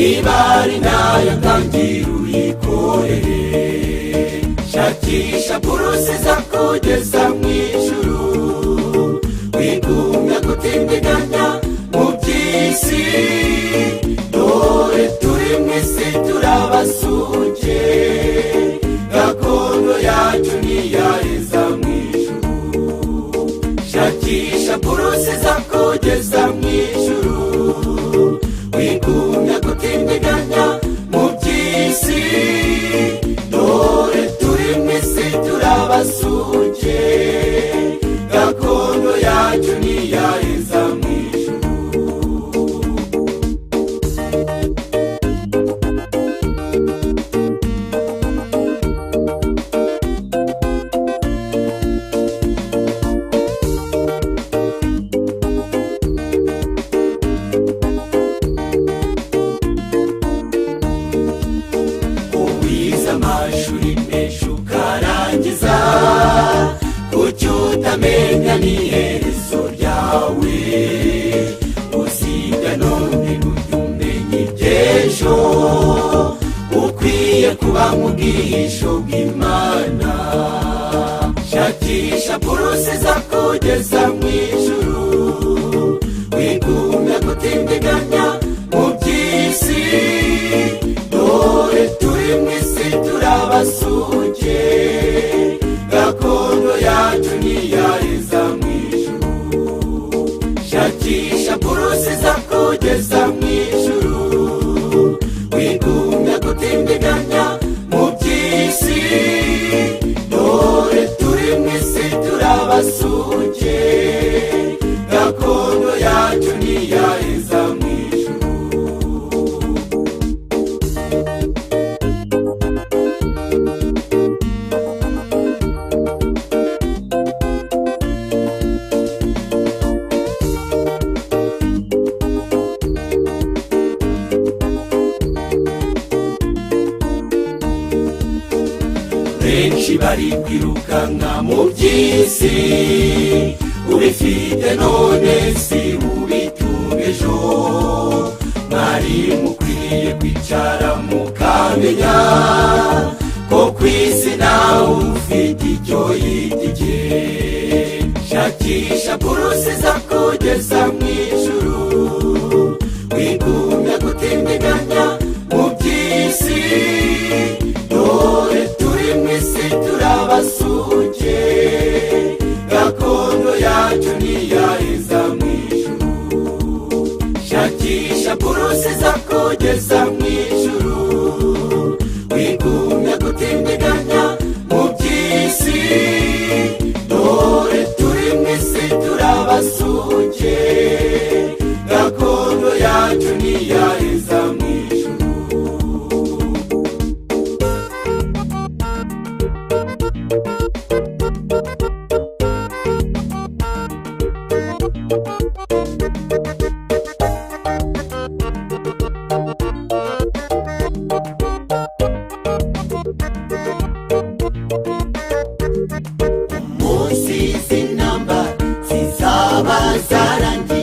Niba ari nayo, tangira uyikorere. Shakisha buruse izakugeza mu ijuru, wigumya gutindiganya mu by'isi. Dore turi mu isi, turabasuke, gakondo yacu niyaheza mu ijuru. Shakisha buruse izakugeza mu ijuru, wigumya gutindiganya mu by'isi. Dore turi mu isi, turabasuke, gakondo yacu niyaheza mu ijuru. Uwize amashuri menshi ukarangiza, kuki utamenya n'iherezo ryawe? Uziga none, ntujya umenya iby'ejo. Ukwiye kuba mu bwihisho bw'Imana. Shakisha buruse izakugeza mu ijuru, wigumya gutindiganya mu by'isi. Dore turi mu isi, turabasuke, gakondo yacu niyaheza mu ijuru. Shakisha buruse izakugeza mu ijuru, wigumya gutindiganya mu by'isi. Dore turi mu isi, turabasuke, gakondo yacu niyaheza mu ijuru. Benshi bari kwirukanka mu by'isi, ubifite none si ubitunga ejo. Mwari mukwiye kwicara mukamenya ko ku isi nawe ufite icyo yitike. Shakisha buruse izakugeza mu ijuru, wigumya gutindiganya mu by'isi. Dore turi mu isi, turabasuke, gakondo yacu niyaheza mu ijuru. Shakisha buruse izakugeza mu ijuru, wigumya gutindiganya mu by'isi. Dore turi mu isi, turabasuke, gakondo yacu niyaheza mu ijuru. Munsi izi namba zizaba zarangiye.